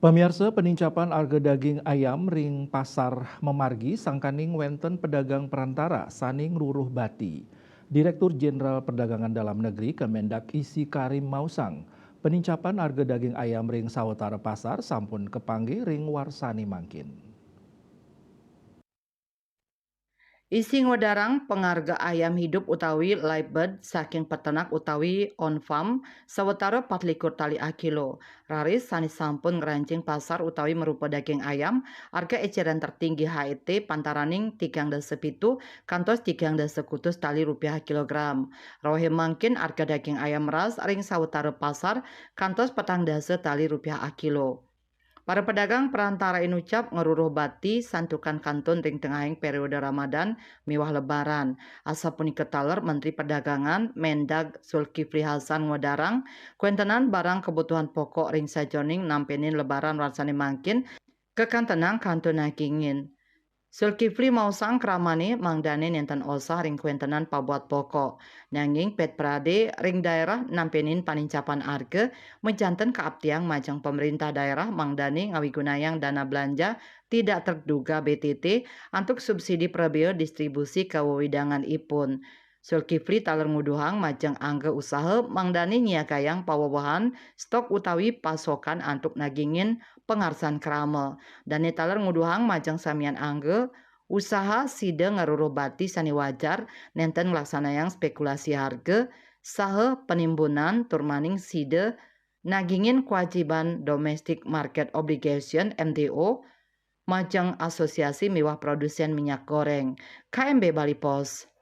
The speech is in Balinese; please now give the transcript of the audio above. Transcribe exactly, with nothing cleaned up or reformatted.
Pamiarsa, penincapan arga daging ayam ring pasar mamargi sangkaning wenten pedagang perantara sane ngruruh bati. Direktur Jenderal Perdagangan Dalam Negeri Kemendag Isi Karim maosang, penincapan arga daging ayam ring sawatara pasar sampun kapanggih ring warsane mangkin. Isi ngwedarang pangarga ayam hidup utawi live bird saking peternak utawi on farm sawatara patlikur tali akilo, raris sane sampun ngranjing pasar utawi marupa daging ayam, arga eceran tertinggi H E T pantaraning tigang dasa pitu kantos tigang dasa kutus tali rupiah kilogram. Rawehe mangkin arga daging ayam ras ring sawatara pasar kantos petang dasa tali rupiah akilo. Para pedagang perantara inucap ngruruh bati santukan kantun ring tengahing periode Ramadan miwah Lebaran. Asapunika taler Menteri Perdagangan, Mendag Zulkifli Hasan ngwedarang, kwentenan barang kebutuhan pokok ring sajeroning nampenin Lebaran warsane mangkin, kakantenang kantun nagingin. Zulkifli maosang kramane mangdane nenten osah ring kwentenan pabuat pokok. Nanging pet prade ring daerah nampenin panincapan arga, majanten kaaptiang majeng pemerintah daerah mangdane ngawigunayang dana belanja tidak terduga B T T antuk subsidi prabea distribusi kawewidangan ipun. Zulkifli taler nguduhang majeng angga usaha mangdane nyiagayang pawewehan stok utawi pasokan antuk nagingin pangarsan krama. Dane taler nguduhang majeng samian angga usaha sida ngruruh bati sane wajar nenten nglaksanayang spekulasi harga saha penimbunan turmaning sida nagingin kewajiban domestic market obligation M D O majeng asosiasi miwah produsen minyak goreng. K M B Bali Post.